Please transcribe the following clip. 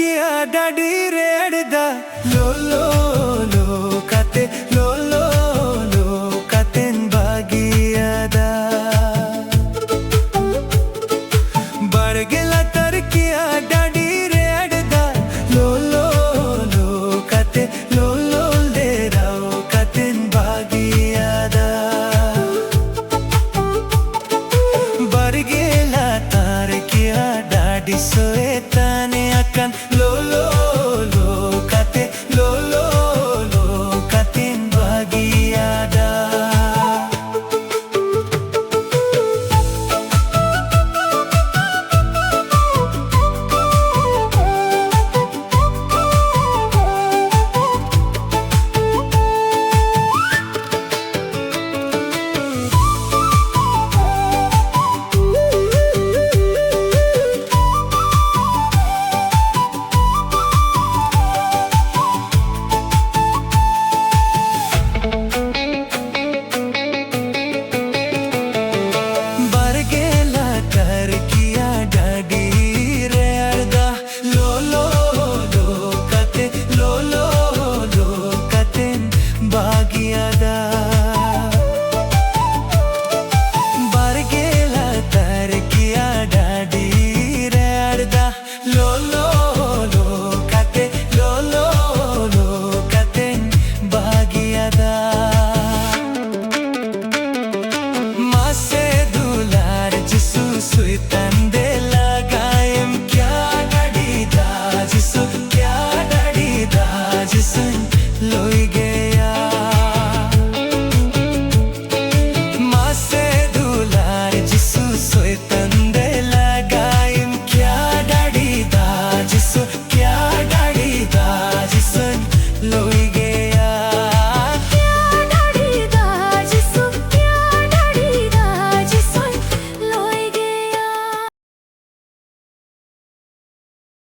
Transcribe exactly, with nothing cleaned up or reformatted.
ᱰᱟᱹᱰᱤ ᱨᱮ ᱟᱲᱫᱟ, ᱞᱚᱞᱚ ᱞᱚ ᱠᱟᱛᱮ, ᱞᱚᱞᱚ ᱞᱚ ᱠᱟᱛᱮᱧ ᱵᱟᱹᱜᱤᱭᱟᱫᱟ᱾ ᱵᱟᱲᱜᱮ ᱞᱟᱛᱟᱨ ᱠᱮᱭᱟ ᱰᱟᱹᱰᱤ ᱨᱮ ᱟᱲᱫᱟ, ᱞᱚᱞᱚ ᱞᱚ ᱠᱟᱛᱮ, ᱞᱚᱞᱚ ᱰᱮᱨᱟᱣ ᱠᱟᱛᱮᱧ ᱵᱟᱹᱜᱤᱭᱟᱫᱟ᱾ ᱵᱟᱲᱜᱮ ᱞᱟᱛᱟᱨ ᱠᱮᱭᱟ ᱰᱟᱹᱰᱤ ᱥᱚᱭᱛᱟᱱᱮ ᱟᱠᱟᱱ, ᱞᱚᱞᱚ ᱞᱚ ᱠᱟᱛᱮ, ᱞᱚᱞᱚ ᱞᱚ ᱠᱟᱛᱮᱧ ᱵᱟᱹᱜᱤᱭᱟᱫᱟ᱾ ᱵᱟᱲᱜᱮ ᱞᱟᱛᱟᱨ ᱠᱮᱭᱟ ᱰᱟᱹᱰᱤ ᱨᱮ ᱟᱲᱫᱟ, ᱞᱚᱞᱚ ᱞᱚ ᱠᱟᱛᱮ, ᱞᱚᱞᱚ ᱞᱚ ᱠᱟᱛᱮᱧ ᱵᱟᱹᱜᱤᱭᱟᱫᱟ᱾ ᱵᱟᱲᱜᱮ ᱞᱟᱛᱟᱨ ᱠᱮᱭᱟ ᱰᱟᱹᱰᱤ ᱨᱮ ᱟᱲᱫᱟ, ᱞᱚᱞᱚ ᱞᱚ ᱠᱟᱛᱮ, ᱞᱚᱞᱚ ᱞᱚ ᱠᱟᱛᱮᱧ ᱵᱟᱹᱜᱤᱭᱟᱫᱟ᱾ ᱢᱟᱥᱮ ᱫᱩᱞᱟᱨ ᱡᱤᱥᱩ ᱥᱚᱭᱛᱟᱱ